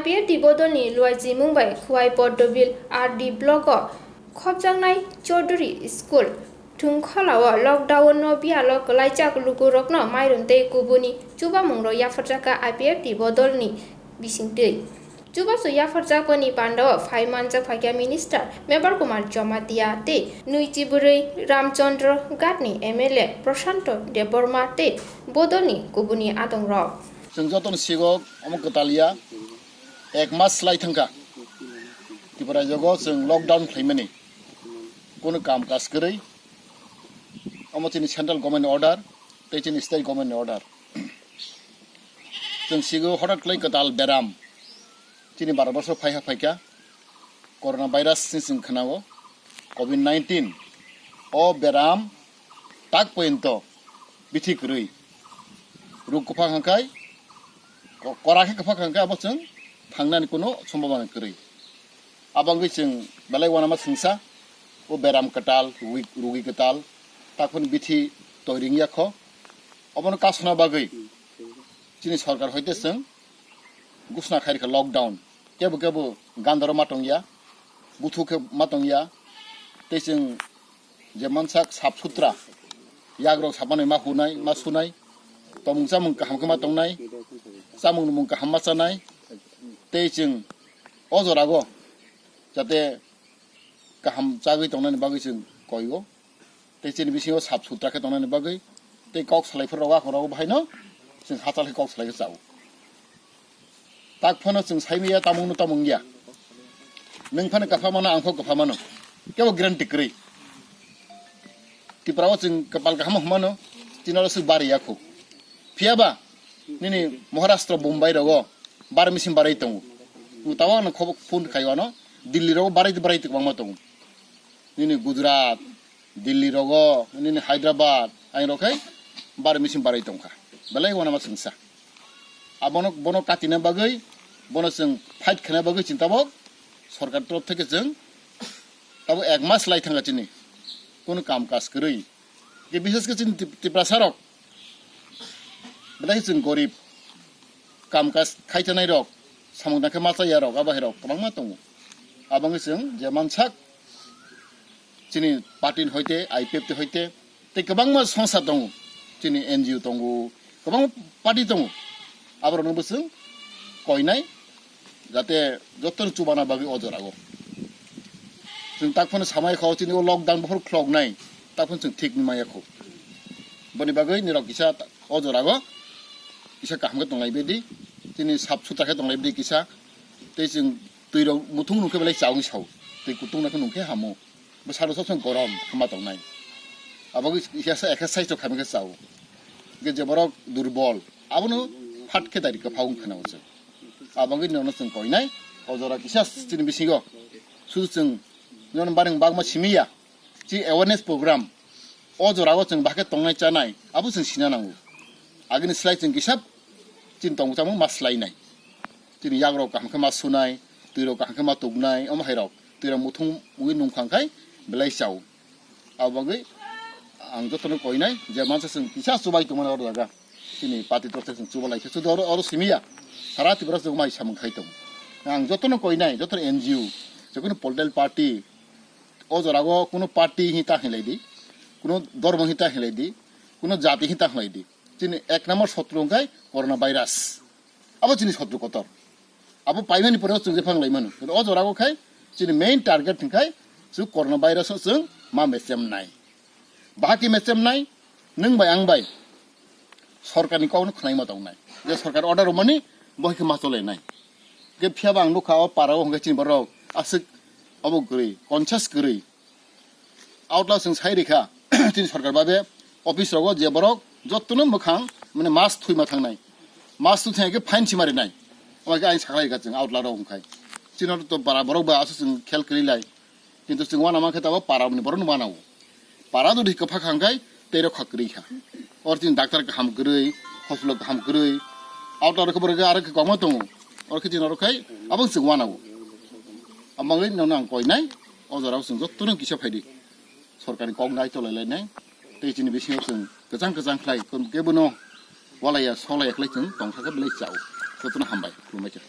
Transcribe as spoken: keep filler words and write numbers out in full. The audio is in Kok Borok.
P F D bodolni luaijimung bai Khwai Poddobil R D block o khopjaknai Chaudhary School Thungkholao lockdown no biyalo kwlaijak lukurokno mairum tei kubuni chubamungrok yapharjakha I P F T bodolni bisingtwi. Chubachu yapharjakmani pandao phai manjak phaikha Minister Mebar Kumar Jamatia tei Nuichibwrwi Ramchandra Ghatni M L A Prashanto Debbarma tei bodolni kubuni adongrok. Chwng jotono sigok omo kwtal ya, ek mas lai thangkha. Tripura jogo chwng lockdown khlaimani. Kunu kam kaj kwrwi. Omo chini central government ni order, tei chini state government ni order. Chwng sigo hotat kwlai kwtal beram. Chini baro bosor phaiha phaikha. Corona virus ni chwng khwnao. Covid nineteen. O beram tak poyonto bithi kwrwi. Ruk kwphang hangkai, ko-, kora khe kwphang hangkai abo chwng thangnani kuno sombhabana kwrwi. Abangwi chwng belai uanama swngsa, o beram kwtal, rugi, rugi kwtal, takhun bithi toiring yakho. Obono kasuna bagwi chini sorkar hoite chwng gusna khairikha lockdown. Kebo kebo gandaro ma tongya, buthu khe ma tongya, tei chwng je mansak sap sutra, yagrok sapanwi ma hunai, ma sunai, tomung chamung kaham khe ma tongnai, chamung numung kaham ma chanai, tei chwng o jorago jate kaham chagwi tongnani bagwi chwng koigo, tei chini bisingo sap sutra khe tongnani bagwi, tei kok salai phuru rogo, ako rogo bahaino chwng hachal khe kok salai khe chao. Tak phano chwng sai maya tamung no tamung ya. Nwng phano kwpha mano, ang pho kwpha mano. Kebo guarantee kwrwi. Tripura o chwng kwpal kaham hwnmano, chini oro swk bari ya kho. Phiya ba, nini Maharashtra, Bombay rogo bar machine barai tongo. Nwng tabok no khobok phone khai wano, Delhi rogo barai barai kwbangma tongo. Nini Gujarat, Delhi rogo, nini Hyderabad, aini rok khai bar machine barai tongkha. Belai uanama swngsa. Abono, bono katina bagwi, bono chwng fight khana bagwi chwng tabok sorkar torof theke chwng tabok ek mas lai thangkha chini. Kunu kam kaj kwrwi. Ke bishes khe chini Tip-, Tiprasa rok. Belai chwng gorib. Kam kaj khai chanai rok, samung tangkhe ma chaya rok, abo hai rok kwbangma tongo. Aboni chwng je mansak chini party ni hoite, I P F T hoite, tei kwbangma songsa tongo, chini N G O tongo, kwbangma party tongo. Aborokno bo chwng koinai, jate jotono chubana bagwi o jorago. Chwng tak phano samai kho, chini o lockdown buphuru khloknai, tak phano chwng thik wngmaya kho. Boni bagwi nirok kisa o jorago kisa kaham khe tonglai bedi, chini sap sutra khe tonglai bedi kisa, tei chwng twi rok muthung nung khe belai chawng sao, twi kutung nang khe nung khe hamo. Bwsalo sob somoi gorom hama tongnai. Abo khe kisa exercise rok khaimani khe chao. Khe je borok durbol, abono phat khe dari kwphang khna o chwng. Abo khe nono chwng koinai, o jora kisa chini bisingo sudu chwng nono bareng bagma simi ya. Chi awareness program, o jorao chwng bahai khe tongnai chanai, abo chwng sina nango. Agini slai chwng kisa chini tongmung chamung ma slainai. Chini yagrok kaham khe ma sunai, twirok kaham khe ma tubunai, omo hai rok. Twirok muthung mui nungkhang khai belai chao. Abo bagwi ang jotono koinai je mansa chwng kisa chubai tongmani oro jaga. Chini party torof se chwng chuba lai khe chudo oro, oro simi ya. Sara Tripura chwng mai samung khai tongo. Ang jotono koinai, jotono N G O, jotono political party, o jorao kuno party hinwi ta hinlai di, kuno dhormo hinwi ta hinlai di, kuno jati hinwi ta hinlai di. Chini ek number sotru hwnkhe corona virus. Abo chini sotru kotor. Abo paimani pore chwng jephang lai mano. O jorao khai chini main target hwnkhe chwng corona virus o chwng ma mechem nai. Bahai khe mechem nai, nwng bai ang bai sorkarni kokno khwnaima tongnai. Je sorkar order rwmani bo hai khe ma chole nai. Khe phiya ba ang nukha o para o hwnkhe chini borok aswk abo kwrwi, conscious kwrwi. Outlaw chwng sai rikha, chini sorkar babe office rogo je borok jotono mwkhang mane mask thwima thangnai. Mask thwi thangya khe fine sima rinai. Omo khe ain sakhlai kha chwng outlaw rok hwnkhe. Chini to para borok ba aswk chwng khel kwrwi lai. Kintu chwng uanama khe tabok para ni borok no uanao. Para jodi kwphak hwnkhe tei rok kha kwrwi kha. Or chini doctor kaham kwrwi, hospital kaham kwrwi. Outlaw rok khe borok aro khe kwbangma tongo. Or khe chini oro khai abo chwng uanao. Abo wngwi nono ang koinai, o jorao chwng jotono kisa phaidi. Sorkarni kok nai tolai lainai. Tei chini bisingo chwng kwchang kwchang khlai, kebono walai ya, solai ya khlai chwng tongsa khe belai chao. Jotono hambai, khulumbai kha.